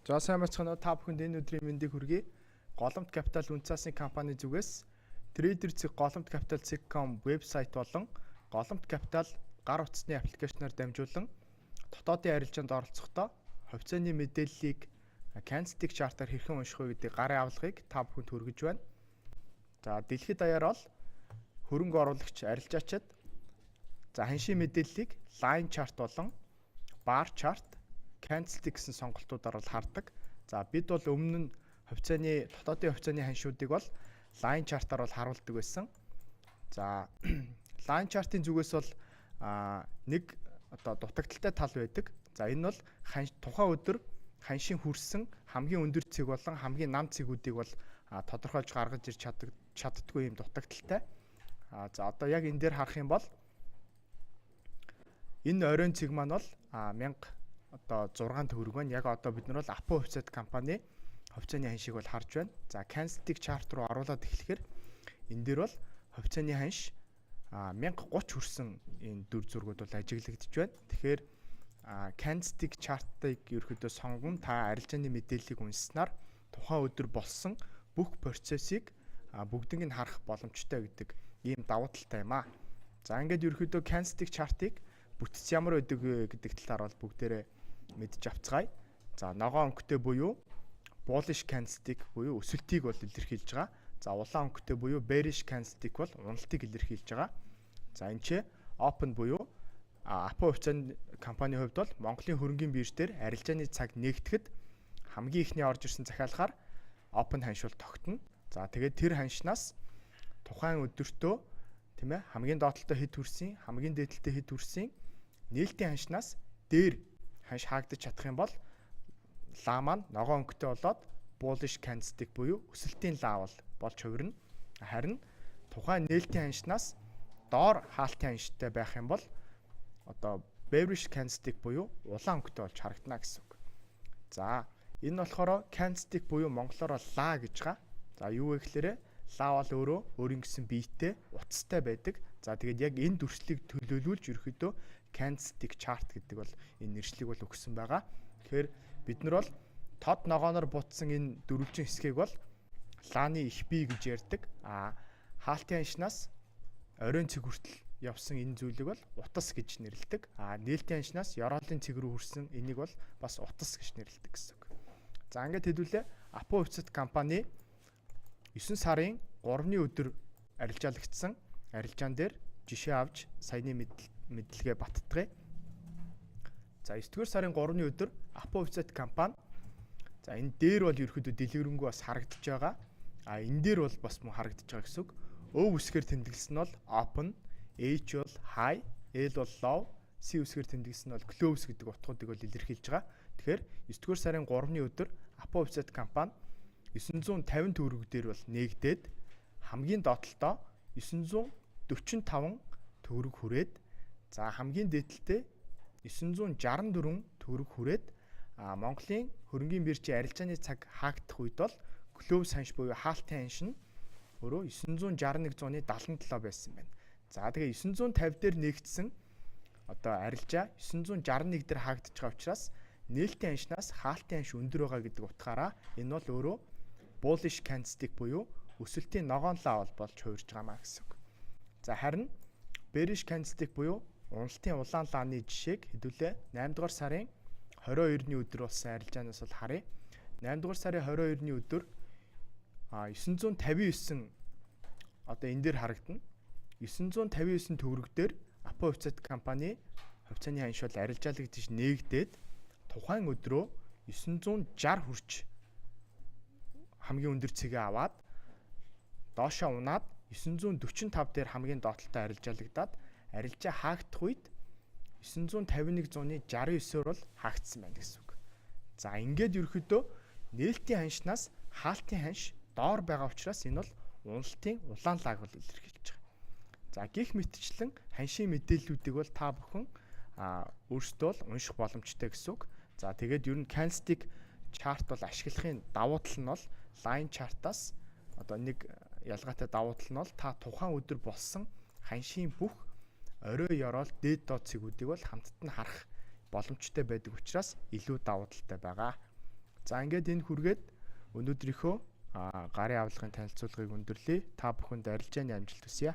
За, сайн байцгаана уу? Та бүхэнд энэ өдрийн мэндийг хүргэе. Голомт Капитал үнэт цаасны компани зүгээс trader.golomtcapital.com вебсайт болон Голомт Капитал гар утасны аппликейшнаар дамжуулан дотоодын арилжаанд оролцохдоо хувьцааны мэдээллийг candlestick chart-аар хэрхэн унших вэ гэдэг гарын авлагыг та бүхэнд хүргэж байна. За, дэлхийд даяар бол хөрөнгө оруулагч арилжаачид за ханшийн мэдээллийг line chart болон bar chart, candlestick гэсэн сонголтуудаар бол хардаг. За, бид бол өмнө нь хувьцааны дотоодын хувьцааны ханшуудыг бол line chart-аар бол харуулдаг байсан. За, line chart-ын зүгээс бол нэг одоо дутагдалтай тал байдаг. За, энэ бол ханш тухайн өдөр ханшийн хүрсэн хамгийн өндөр цэг болон хамгийн нам цэгүүдийг бол тодорхойлж гаргаж ирч чаддаггүй юм дутагдалтай. За, одоо яг энэ дээр харах юм бол энэ оройн цэг маань бол 1000 одоо 6 төгрөг байна. Яг одоо бид нар бол Апо хувьцаат компани хувьцааны ханшийг бол харж байна. За, candlestick chart руу оруулаад эхлэхээр энэ дээр бол хувьцааны ханш 1030 хүрсэн энэ дүр зургууд бол ажиглагдж байна. Тэгэхээр candlestick chart-ыг ерөөхдөө сонгон та арилжааны мэдээллийг уншсанаар тухайн өдөр болсон бүх процессыг бүгднийг нь харах боломжтой гэдэг ийм давуу талтай юм аа. За, ингээд ерөөхдөө candlestick chart-ыг бүтэц ямар байдаг вэ гэдэг талаар бол бүгдээрээ мэдж авцгаая. За, ногоон өнгөтэй буюу bullish candlestick буюу өсөлтийг бол илэрхийлж байгаа. За, улаан өнгөтэй буюу bearish candlestick бол уналтыг илэрхийлж байгаа. За, энэ ч open буюу Апо хувьцааны компани хувьд бол Монголын хөрөнгийн бирж дээр арилжааны цаг нээгдэхэд хамгийн эхний орж ирсэн захиалгаар open ханш бол тогтно. За, тэгээд тэр ханшнаас тухайн өдөртөө, тийм ээ, хамгийн доод талдаа хэд хүрсэн, хамгийн дээд талдаа хэд хүрсэн, нээлтийн ханшнаас дээр ханш хаагдаж чадах юм бол лаа маань ногоон өнгөтэй болоод bullish candlestick буюу өсөлтийн лаа бол болж хувирна. Харин тухайн нээлтийн ханшнаас доор хаалтын ханштай байх юм бол одоо bearish candlestick буюу улаан өнгөтэй болж харагдана гэсэн үг. За, энэ нь болохоор candlestick буюу монголоор лаа гэж байгаа. За, юу вэ гэхээр лаа бол өөрөө өөрийн гэсэн биетэй, утастай байдаг. За, тэгээд яг энэ дүрслэлийг төлөөлүүлж ерөөхдөө candlestick chart гэдэг бол энэ нэршлиг бол өгсөн байгаа. Тэгэхээр бид нар бол тод ногооноор будсан энэ дөрвөлжин хэсгийг бол лааны их бие гэж ярьдаг. А хаалтын ханшнаас оройн цэг хүртэл явсан энэ зүйлийг бол утас гэж нэрлэдэг. А нээлтийн ханшнаас ёроолын цэг рүү хүрсэн энийг бол бас утас гэж нэрлэдэг гэсэн үг. За, ингээд хэдүүлээ Апо хувьцаат компани 9 сарын 3-ны өдөр арилжаалагдсан арилжаан дээр жишээ авч саяны мэдлэгээ баттгая. За, 9 дугаар сарын 3-ны өдөр Апо хувьцаат компани, за, энэ дээр бол ерөөхдөө дэлгэрэнгүй бас харагдаж байгаа. А энэ дээр бол бас мөн харагдаж байгаа гэсэн үг. Өө үсгээр тэмдэглэсэн нь бол open, H бол high, L бол low, C үсгээр тэмдэглэсэн нь бол close гэдэг утгуудыг бол илэрхийлж байгаа. Тэгэхээр 9 дугаар сарын 3-ны өдөр Апо хувьцаат компани 950 төгрөг дээр бол нээгдээд хамгийн доод талдаа 945 төгрөг хүрээд, за, хамгийн дээд талдаа 964 төгрөг хүрээд, Монголын хөрөнгийн биржийн арилжааны цаг хаагдах үед бол close ханш буюу хаалтын ханш нь өөрөө 961.77 байсан байна. За, тэгээ 950 дээр нээгдсэн одоо арилжаа 961 дээр хаагдчих байгаа учраас нээлтийн ханшнаас хаалтын ханш өндөр байгаа гэдэг утгаараа энэ бол өөрөө bullish candlestick буюу өсөлтийн ногоон лаа бол болж хувирж байгаа маа гэсэн үг. За, харин bearish candlestick буюу уналтын улаан лааны жишээг хэдүүлээ 8 дугаар сарын 22-ны өдөр болсон арилжаанаас бол харъя. 8 дугаар сарын 22-ны өдөр 959, одоо энэ дээр харагдана. 959 төгрөг дээр Апо хувьцаат компани хувьцааны ханш бол арилжаалагдаж нээгдээд тухайн өдрөө 960 хүрч хамгийн өндөр цэгээ аваад доошоо унаад 945 дээр хамгийн доод талдаа арилжаалагдаад арилжаа хаагдах үед 951.69-оор бол хаагдсан байна гэсэн үг. За, ингээд ерөөхдөө нээлтийн ханшнаас хаалтын ханш доор байгаа учраас энэ бол уналтын улаан лааг бол илэрхийлж байгаа. За, гэх мэтчлэн ханшийн мэдээллүүдийг бол та бүхэн өөрсдөө бол унших боломжтой гэсэн үг. За, тэгээд ер нь candlestick chart бол ашиглахын давуу тал нь бол line chart-аас одоо нэг ялгаатай давуу тал нь бол та тухайн өдөр болсон ханшийн бүх орой, ёроол, дээд доод цэгүүдийг бол хамтд нь харах боломжтой байдаг учраас илүү давуу талтай байгаа. За, ингээд энэ хүргээд өнөөдрийнхөө гарын авлагын танилцуулгыг өндөрлөе. Та бүхэнд арилжааны амжилт хүсье.